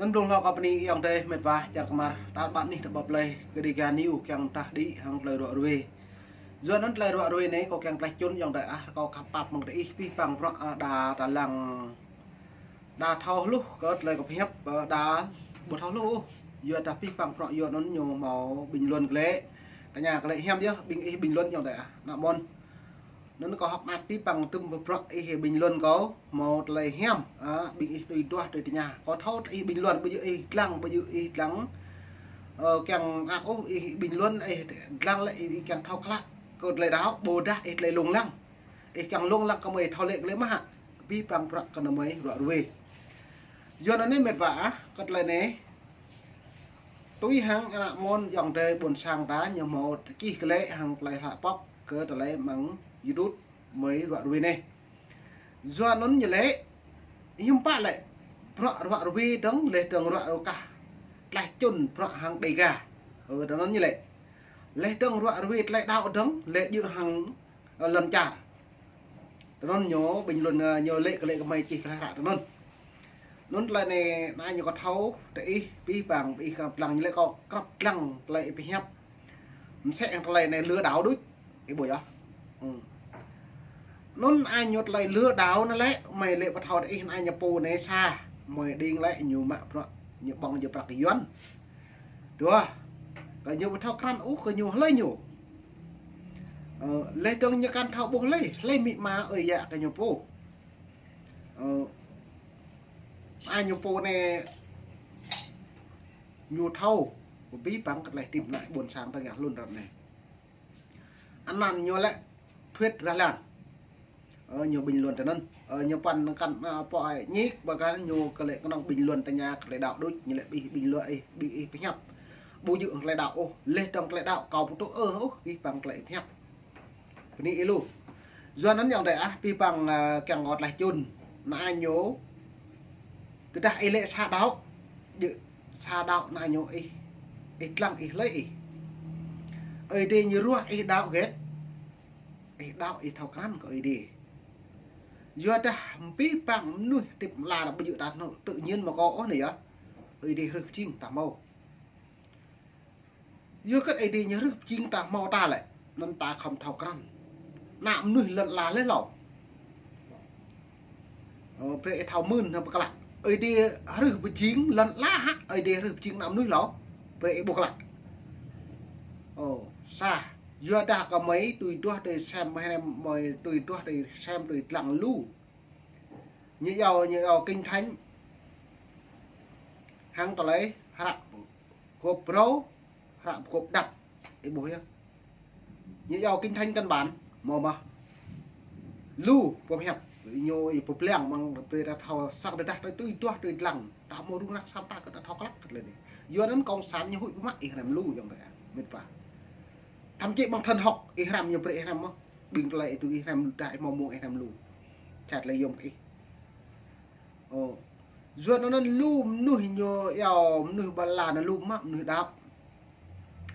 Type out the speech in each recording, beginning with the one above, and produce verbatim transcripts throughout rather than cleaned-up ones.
Anăn blŭng hlâo kơ pni ayŏng adei mĭt wa čar kmar, tar ƀar anih ta ƀuh plei kơ Dega News kiăng tah đĭ hŏng tlei ruă ruê. Yua anăn tlei ruă ruê anei kâo kiăng tlaih čŭn ayŏng adei ah, kâo khăp pap mơ̆ng diih pih păng bruă, a, đa ta lăng đa thâo hluh kơ tlei kâo pơhiăp, a, đa ƀu thâo hluh ôh. Yua dah pih păng bruă yua anăn ñu mâo bình luận klei. Tơña klei hiam yơh, ƀing ih bình luận ayŏng adei ah, nă mơ̆n. Anăn kâo hŏk mơak pih păng tŭm bruă ih bình luận kâo mâo tlei hiam, a, ƀing ih tui duah tui tơña. Kâo thâo ih bình luận, ƀu djơ̆ ih dlăng, ƀu djơ̆ ih dlăng, ơ, kiăng mơak ôh, ih bình luận ih dlăng lĕ ih, ih kiăng thâo klă kơ tlei đăo, ƀôdah ih tlei lông lăng. Ih kiăng lông lăng kơ mơi thâo lĕ klei mơh hă. Pih păng bruă kơ mơi ruă ruê. Yua anăn anei mĭt wa ah, kơ tlei anei. Tui hăng nă mơ̆n ayŏng adei ƀuôn sang ta ñu mâo čih klei hăng klei hlă pŏk kơ tlei mơ̆ng YouTube mơi ruă ruê anei. Yua anăn ñu lĕ, hiưm pă lĕ, bruă ruă ruê dơ̆ng, leh dơ̆ng ruă ruê kah tlaih čŭn bruă hŏng Dega. Ơ, tơ anăn ñu lĕ. Leh dơ̆ng ruă ruê tlei đăo dơ̆ng, lĕ djơ̆ hŏng, ơ, lăn čar. Tơ anăn ñu bình luận, ơ, ñu lĕ klei kơ mơi čih klei hră tơ anăn. Anăn tlei anei nă ñu kâo thâo, tơ ih, pih păng, ih krăp dlăng, ñu lĕ kâo krăp dlăng tlei ih pơhiăp. Msĕ hŏng tlei anei lừa đảo đuč, ih ƀuh yơh. Anăn ai ñu tlei lừa đảo anăn lĕ, mơi lĕ pơthâo tơ ih anăn ai ñu pô anei sa, mơi đing lĕ ñu mă bruă, ñu ƀơ̆ng ñu prăk Yuăn. Dua, kơ ñu ƀu thâo krăn ôh, kơ ñu hlei ñu. Ơ, leh dơ̆ng ñu kăn thâo ƀuh hlei, hlei amĭ ama ơi yă kơ ñu pô. Ơ, ai ñu pô anei ñu thâo, pih păng kơ tlei hdĭp nă ƀuôn sang ta ngă hlŭn rap anei. Anăn ñu lĕ Thuyết Rah Lan. Ơ, ñu bình luận tơ anăn. Ơ, ñu păn kăn, a, pô ai ñik, ƀă kăn ñu kơ lĕ knŏng bình luận tơña kơ tlei đăo đuč, ñu lĕ ƀing ih bình luận ih, ƀing ih pơhiăp. Ƀu djơ̆ hŏng tlei đăo ôh, leh dơ̆ng tlei đăo kâo ƀu tŭ ơ ôh, pih păng klei ih pơhiăp. Bơni ih lu. Yua anăn ayŏng adei ah, pih păng, a, kiăng kâo tlaih čŭn. Nă ñu. Tơdah ih lĕ sa đăo, djơ̆ sa đăo nă ñu ih, ih dlăng ih hlei ih. Aê Diê ñu ruah ih đăo gĕt, ih đăo ih thâo krăn kơ Aê Diê. Yua dah pih păng mnuih hdĭp mla ƀu djơ̆ ta hnuh tự nhiên mơ̆ kâo ôh anei yơh. Aê Diê hrih pơjing ta mâo. Yua kơ Aê Diê ñu hrih pơjing ta mâo ta lĕ, anăn ta khŏm thâo krăn. Nă mnuih lăn ala leh lâo. Ơ, brei ih thâo mưn hŏng pơklă. Aê Diê hrih pơjing lăn ala hă, Aê Diê hrih pơjing nă mnuih lâo. Brei ih ƀuh klă. Ơ, sa. Yua dah kơ mơi tui duah tui sem mơi hrăm, mơi tui duah tui sem tui dlăng lu. Ñu iâu, ñu iâu Kinh Thánh hăng tlei hră gôp brâo, hră gôp dăp. Ih ƀuh yơh. Ñu iâu Kinh Thánh căn bản, mâo mơh. Lu, pơhiăp, ñu ih pơblang mơ̆ng brei ta thâo săng tơdah ta tui duah tui dlăng. Ta mâo rŭng răng sap ta kơ ta thâo klă kơ tlei anei. Yua anăn cộng sản ñu huĭ pơmă ih hrăm lu ayŏng adei ah, mĭt wa. Thậm chí bằng thần học ih hrăm ñu brei ih hrăm mơh. Ƀing tlei ih tui ih hrăm lu, dah ih mâo mông ih hrăm lu. Čăt lĕ yôm kơ ih. Ơ. Yua anăn lu mnuih ñu iâu, mnuih ƀă lăn anăn lu mă mnuih đăo.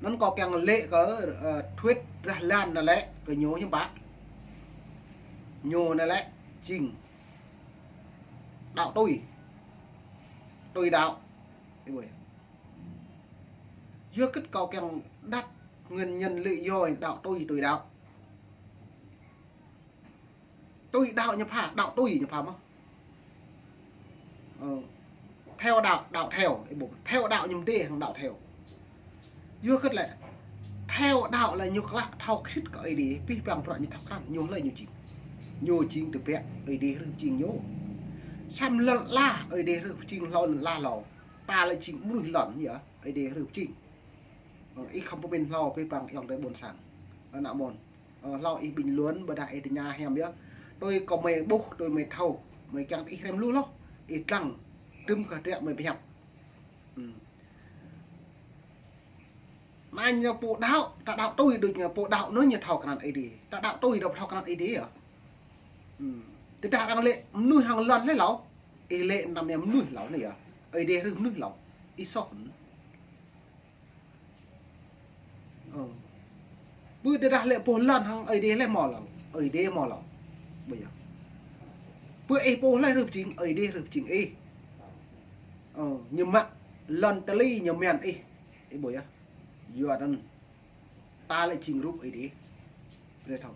Anăn kâo kiăng lĕ kơ, ơ, Thuyết Rah Lan anăn lĕ, kơ ñu hiưm pă. Ñu anăn lĕ, jing đăo tui. Tui đăo. Ih ƀuh. Yua kơ kâo kiăng đặt nguyên nhân lý do đăo tui, tui đăo. Tui đăo ñu pha, đăo tui ñu pha mơh. Ơ, theo đạo, đạo theo, ih ƀuh, theo đạo ñu mdê hŏng đạo theo. Yua kơ lĕ, theo đạo lĕ ñu klă thâo khĭt kơ Aê Diê, pih păng bruă ñu thâo krăn, ñu hlei ñu jing. Ñu jing tơbiă, Aê Diê hrih pơjing ñu. Săm lăn ala, Aê Diê hrih pơjing hlâo lăn ala lâo. Ta lĕ jing mnuih lăn yơh, Aê Diê hrih pơjing. Ih khŏm pơmĭn hlâo pih păng ayŏng adei ƀuôn sang. Ơ, nă mơ̆n. Ơ, hlâo ih bình luận, ƀiădah ih tơña hiam yơh. Tui kơ mơi ƀuh, tui mơi thâo. Mơi kiăng ih hrăm lu lŏ. Ih dlăng. Tŭm kơ hdră mơi pơhiăp. Hmm. Anăn ñu pô đăo, ta đăo tui đuč ñu pô đăo anăn ñu thâo krăn Aê Diê. Ta đăo tui đăo thâo krăn Aê Diê yơh. Hmm. Tơdah arăng lĕ mnuih hŏng lăn leh lâo. Ih lĕ năm ñu mnuih lâo anei yơh. Aê Diê hrih mnuih lâo. Ih soh. Ơ. Pô tơdah lĕ pô lăn hŏng Aê Diê leh mâo lâo. Aê Diê mâo lâo. Ƀiădah. Pô ih pô leh hrih pơjing, Aê Diê hrih pơjing ih. Ơ, ñu mă lăn tali ñu mian ih. Ih ƀuh yơh. Yua anăn ta lĕ jing rup Aê Diê. Brei thâo.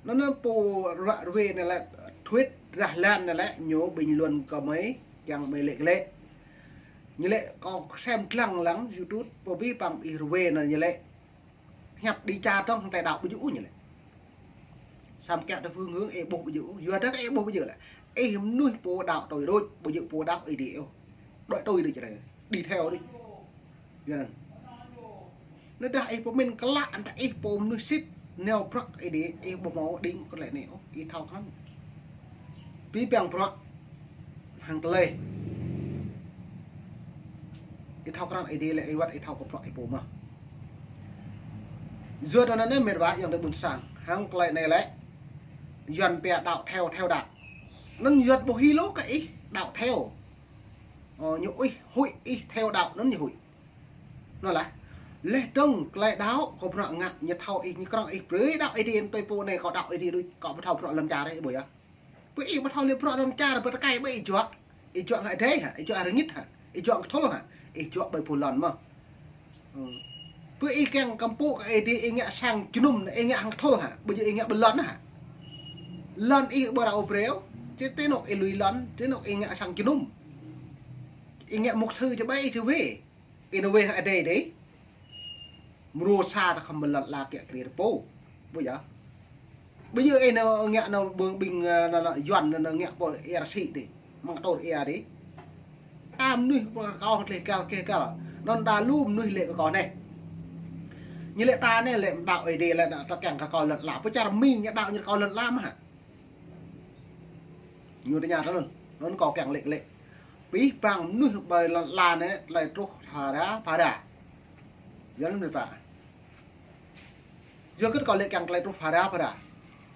Anăn pô ruă ruê anei lĕ, thuyết rah lan anei lĕ, ñu bình luận kơ mei, čiăng mei lĕ lĕ. Ñu lĕ kâo sem dlăng lăng YouTube, pô bi păng ih ruê anăn ñu lĕ. Hiăp đi čar dŏng hŏng klei đăo ƀu djŏ ôh ñu lĕ. Săm kiă tơ phương hướng ih ƀuh ƀu djŏ ôh. Yua dah ih ƀuh ƀu djŏ lĕ. Ih mnuih pô đăo tui đuč, ƀu djŏ pô đăo Aê Diê ôh. Đuĕ tui đuč rei. Đi theo đuč. Yua anăn. Nơdah ih pô mĭn klă anăn ih pô mnuih sĭt nao prăk Aê Diê, ih ƀuh mâo đing kơ lĕ anei ôh, ih thâo krăn. Bi păng prăk hăng klei. Ih thâo krăn Aê Diê lĕ ih wăt ih thâo kơ prăk ih pô mơh. Yua anăn anei mĭt wa yang tơ ƀuôn sang. Hăng klei anei lĕ. Yuăn pia đăo theo, theo đăo. Anăn Yuăn ƀu hil ôh kơ ih đăo theo. Ơ, ñu ih, huĭ ih theo đăo anăn ñu huĭ. Anăn lah. Leh dơ̆ng klei đăo, kâo bruă ngă, ñu thâo ih, ñu krŏng ih, brei đăo Aê Diê, tui pô anei kâo đăo Aê Diê đuč, kâo ƀu thâo bruă lăn čar ih ƀuh yơh. Pơ ih ƀu thâo lĕ bruă lăn čar, ƀơ tơkai ƀơ ih juă. Ih juă ngă dei hă, ih juă rơngit hă, ih juă kthul hă, ih juă ƀai pô lăn mơh. Pơ ih kiăng kăm pŭ kơ Aê Diê ih ngă sang jơnum, ih ngă hŏng kthul hă, ƀu djŏ ih ngă ƀơ lăn hă. Lăn ih ƀu rao brei, či ti anôk ih lui lăn, ti anôk ih ngă sang jơnum. Ih ngă mục sư či ƀai ih či wê. Ih nao wê hŏng adei dih. Mrô sa ta khăm mlăn la kiă kriê ta pô. Ƀuh yơh. Ƀuh yơh ih nao ngă nao ƀơ̆ng ƀing, ơ, nao, nao Yuăn nao, nao ngă pô êa rơsĭ dih. Măng tôr êa dih. Ta mnuih pô kâo tleh găl keh găl. Anăn ta lu mnuih lĕ kơ kâo anei. Ñu lĕ ta anei lĕ đăo Aê Diê lĕ ta kiăng kơ kâo lăn ala. Pơ čar Mi ñu đăo ñu kâo lăn ala mơh hă. Ñu tơña ta anăn. Anăn kâo kiăng lĕ lĕ. Pih păng mnuih ƀai lăn ala anei, tlei truh phara, phara. Yua anăn mĭt wa. Yua kơ kâo lĕ kiăng tlei truh phara, phara.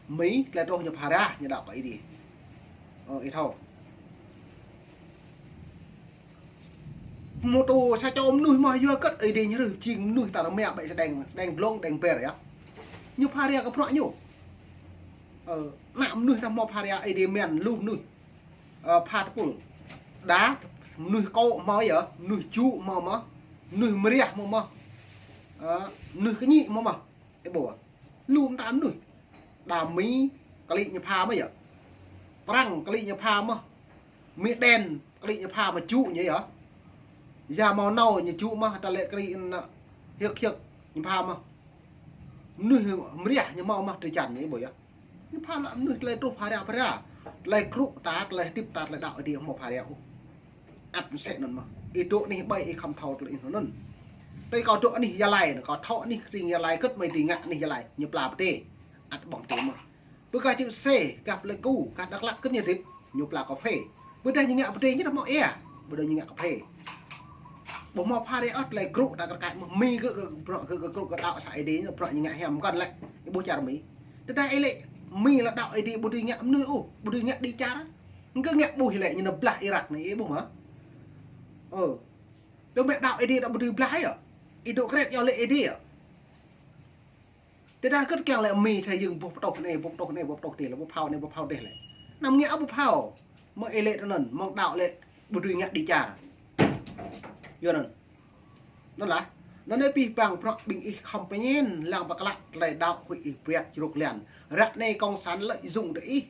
Mi, tlei truh ñu phara, ñu đăo kơ Aê Diê. Ơ, ih thâo. Mô tô sa čô mnuih mơh yua kơ Aê Diê ñu rơh jing mnuih ta rơmia ƀai sdang, sdang dlông, dang ber yơh. Ñu phara kơ bruă ñu. Ơ, ană mnuih ta mâo phara Aê Diê mian lu mnuih. Ơ, pha tơpul. Đa, mnuih kŏ mâo yơh, mnuih jŭ mâo mơh, mnuih mriah mâo mơh. Ơ, mnuih kñĭ mâo mơh. Ih ƀuh. Lu mta mnuih. Đa Mi, klĭ ñu pha mơh yơh. Prăng, klĭ ñu pha mơh. Mi đen, klĭ ñu pha mơh jŭ ñu yơh. Ya mâo nao ñu jŭ mơh, ta lĕ klĭ anăn hiơk hiơk ñu pha mơh. Mnuih mriah ñu mâo mơh drei čiăng ñu ih ƀuh yơh. Ñu pha lă mnuih tlei truh phara phara. Tlei krŭ ta, tlei hdĭp ta, tlei đăo Aê Diê mâo phara ôh. Ăt msĕ anăn mơh. Ih dôk anih ƀai ih khăm thâo tlei ih anăn. Tui kâo dôk anih Gia Lai, kâo thâo anih krĭng Gia Lai, kơt mei dưi ngă anih Gia Lai. Ñu pla pơdê. Ăt ƀơ̆ng tê mơh. Pơ gah čư̆ sê, gah Pleiku, gah Dak Lak kơt ñu hdĭp. Ñu pla kphê. Ƀiădah ñu ngă pơdê ñu dah mâo êa. Ƀiădah ñu ngă kphê. Ƀuh mâo phara ôh tlei krŭ ta kơ kai mơh Mi gơ̆, gơ̆, gơ̆, gơ̆, gơ̆, gơ̆, gơ̆ đăo sa Aê Diê, bruă ñu ngă hiam mkăn lĕ. Ih ƀuh čar Mi. Tơdah ih lĕ Mi lă đăo Aê Diê ƀu dưi ngă mnuih ôh, ƀu dưi ngă đi čar. Ngă ƀuh lĕ ñu nao blah Irak anei, ih ƀuh mơh. Ơ. Tơ mĕ đăo Aê Diê đăo ƀu dưi blah yơh. Ih dôk kret yơh lĕ Aê Diê yơh. Tơdah kơt kiăng lĕ Mi sa jing boh ptôh anei, boh ptôh anei, boh ptôh dih, lĕ boh phao anei, boh phao dih lĕ. Năm ngă boh phao. Mơ̆ng ih lĕ tơ anăn, mơ̆ng đăo lĕ ƀu dưi ngă đi čar. Yua anăn. Anăn lah. Anăn anei pih păng prăk ƀing ih khăm pơñen, lăng pơklă tlei đăo huĭ ih biăt jrôk liăn. Ră anei cộng sản lợi dụng tơ ih.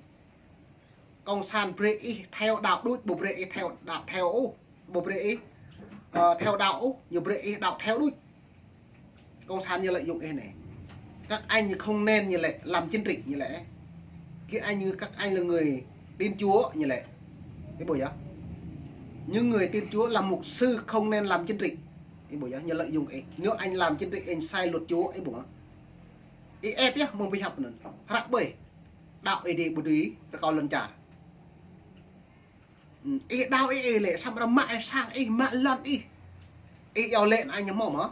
Cộng sản brei ih theo đăo đuč, ƀu brei ih theo đăo theo ôh. Ƀu brei ih, ơ, theo đăo ôh, ñu brei ih đăo theo đuč. Cộng sản ñu lợi dụng ih anei. Các anh không nên ñu lĕ làm chính trị ñu lĕ. Khi anh, các anh là người tin Chúa ñu lĕ. Ih ƀuh yơh. Những người tin Chúa làm mục sư không nên làm chính trị. Ih ƀuh yơh, ñu lợi dụng ih. Nếu anh làm chính trị, anh sai luật Chúa, ih ƀuh. Ih ĕp yơh, mơ̆ng bi hăp anăn. Hră ƀơi. Đăo Aê Diê ƀu dưi, rơkâo lăn čar. Ih đăo ih, ih lĕ, săm ră mă ih sang ih, mă lăn ih. Ih iâu lĕ anăn ñu mâo mơh.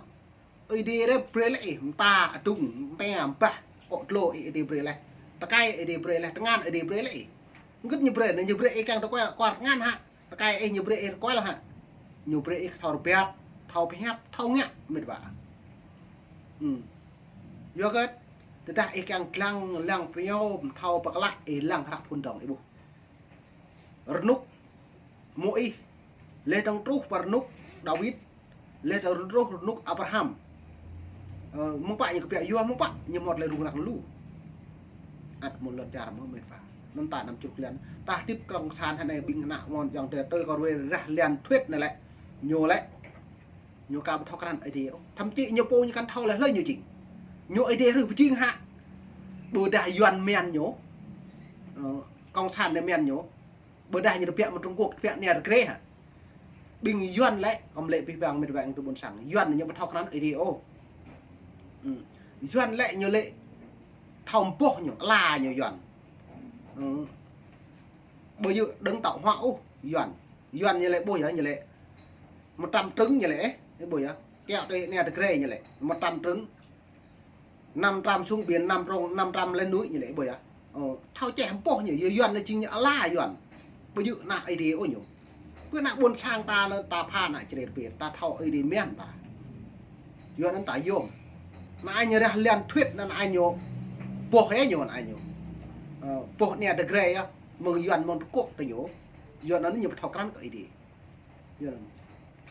Aê Diê rei brei leh ih, mta, adŭng, mta, mbah, kŏ dlô ih, Aê Diê brei leh. Tơkai Aê Diê brei leh, tngan Aê Diê brei leh ih. Ngĭt ñu brei, ñu brei ih kiăng tơkual, kual tngan hă. Tơkai ih ñu brei ih tơkual hă. Ñu brei ih thâo rơbiăt, thâo pơhiăp, thâo ngă, mĭt wa. Yua kơ, tơdah ih kiăng dlăng, lăng pơñô, thâo pơklă, ih lăng hră phŭn dơ̆ng, ih ƀuh. Rnuk, mâo ih, Leh dơ̆ng truh pơ rnuk Đawit, leh dơ̆ng truh rnuk Abraham. Ơ, mơ̆ng pă ñu kbiă yua, mơ̆ng pă ñu mâo tơlơi rŭng răng lu. Ăt mơ̆ng lăn čar mơh mĭt wa. Anăn ta năm čruk liăn. Ta hdĭp cộng sản hơnei ƀing ană mơ̆n yang tơ tơ kơ ruê rah liăn thuyết anei lĕ. Ñu lĕ. Ñu ka ƀu thâo krăn Aê Diê ôh. Thậm chí ñu pô ñu kăn thâo leh hlei ñu jing. Ñu Aê Diê hrih pơjing hă. Ƀudah Yuăn mian ñu. Ơ, cộng sản anei mian ñu. Ƀudah ñu tơbiă mơ̆ng Trung Quốc, tơbiă nia tơgrê hă. Ƀing Yuăn lĕ, kâo mlĕ pih păng mĭt wa tơ ƀuôn sang. Yuăn ñu ƀu thâo krăn Aê Diê ôh. Ư. Yuăn lĕ ñu lĕ thâo mboh ñu, ala ñu Yuăn. Ư. Ƀu djơ̆ dơ̆ng tŏ huă ôh, Yuăn. Yuăn ñu lĕ ƀuh yơh, ñu lĕ một trăm trứng ñu lĕ, ơ, ƀuh yơh. Kiăo tơ nia tơgrê ñu lĕ, một trăm trứng. Năm trăm xuống biển, năm trong, năm trăm lên núi ñu lĕ ƀuh yơh. Ơ, thâo čeh mboh ñu, yua Yuăn ñu jing ñu ala Yuăn. Ƀu djơ̆ ană Aê Diê ôh ñu. Ƀu ană ƀuôn sang ta anăn ta pha ană črê rpê, ta thâo Aê Diê mian ta. Yuăn anăn ta yôm. Ană ñu rah liăn thuyết anăn ană ñu. Boh hĕ ñu ană ñu. Ơ, boh nia tơgrê yơh. Mơ̆ng Yuăn mơ̆ng Trung Quốc tơ ñu. Yuăn anăn ñu ƀu thâo krăn kơ Aê Diê. Yua anăn.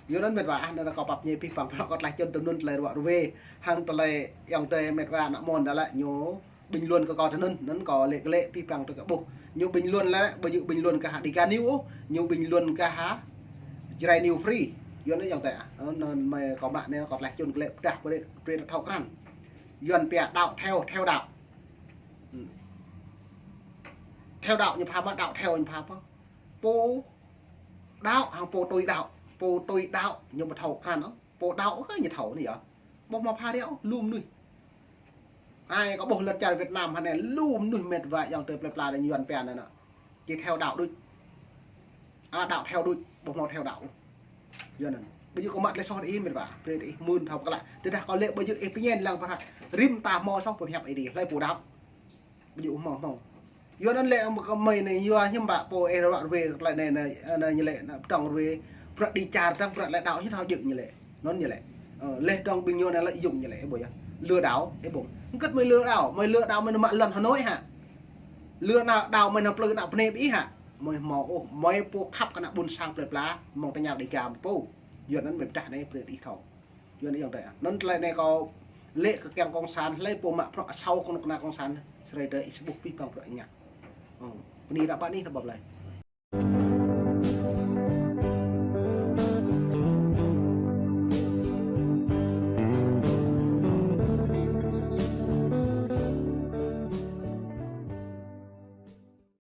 Yua anăn mĭt wa, ah, anăn kâo pap ñe pih păng prŏ kơ tlaih čŭn tơ anăn tơlơi ruă ruê. Hăng tơlơi yang tơ mĭt wa ană mơ̆n dah lĕ ñu bình luận kơ kâo tơ anăn, anăn kâo lĕ kơ lĕ pih păng tơ kơ ƀuh. Ñu bình luận lĕ, ƀu djơ̆ bình luận kơ ha Dega News ôh, ñu bình luận kơ ha Jrai News Free. Yua anăn yang tơ, ah, anăn mei kâo mă anei kâo tlaih čŭn kơ lĕ pơdah brei, brei thâo krăn. Yuăn pia đạo theo, theo đạo. Ư. Theo đạo ñu pha mă đạo theo ñu pha pô. Pô đạo hăng pô tui đạo. Pô tui đạo ñu ƀu thâo krăn ôh. Pô đạo ôh ñu thâo anei yơh. Ƀuh mâo pha riâo, lu mnuih. Ai kâo ƀuh lăn čar Việt Nam hơnei lu mnuih mĭt wa yang tơ plei pla anăn Yuăn pia anăn. Či theo đạo đuč. A, đạo theo đuč, ƀuh mâo theo đạo. Yua anăn. Ƀu djơ̆ kâo mă tơlơi soh ih mĭt wa, brei ih mưn thâo pơkla. Tơdah kâo lĕ ƀu djơ̆ ih pơñen lăng pơhră. Rĭm ta mâo soh pơhiăp Aê Diê, hlei pô đạo. Ƀu djơ̆ mâo mâo. Yua anăn lĕ kơ mei anei yua hiăm ƀă pô ê ruă ruê klei anei anei, anei ñu lĕ, anăn pơdơ̆ng ruê, bruă đi čar dơ̆ng bruă lĕ đạo hiam thâo djơ̆ ñu lĕ. Anăn ñu lĕ. Ơ, leh dơ̆ng ƀing ñu anei lĕ yŭng ñu lĕ, ơ ƀuh yơh. Lừa đảo, ơ ƀuh. Hơget mei lừa đảo, mei lừa đảo mei nao mă lăn Hà Nội hă. Lừa đảo mei nao plư ană bnê ƀing ih hă. Mei mâo ôh, mei pô khăp kơ ană ƀuôn sang plei pla, mơ̆ng tơña Dega pô. Yua anăn mei pơdah anei brei ih thâo. Yua anăn yang tơ. Anăn tơlơi anei kâo lĕ kơ kiăng cộng sản, hlei pô mă bruă asâo kơ knŭk kna cộng sản, srei tơ ih sbŭk pih păng bruă ngă. Ơ, bơni ră ƀă anih ră ƀă blei.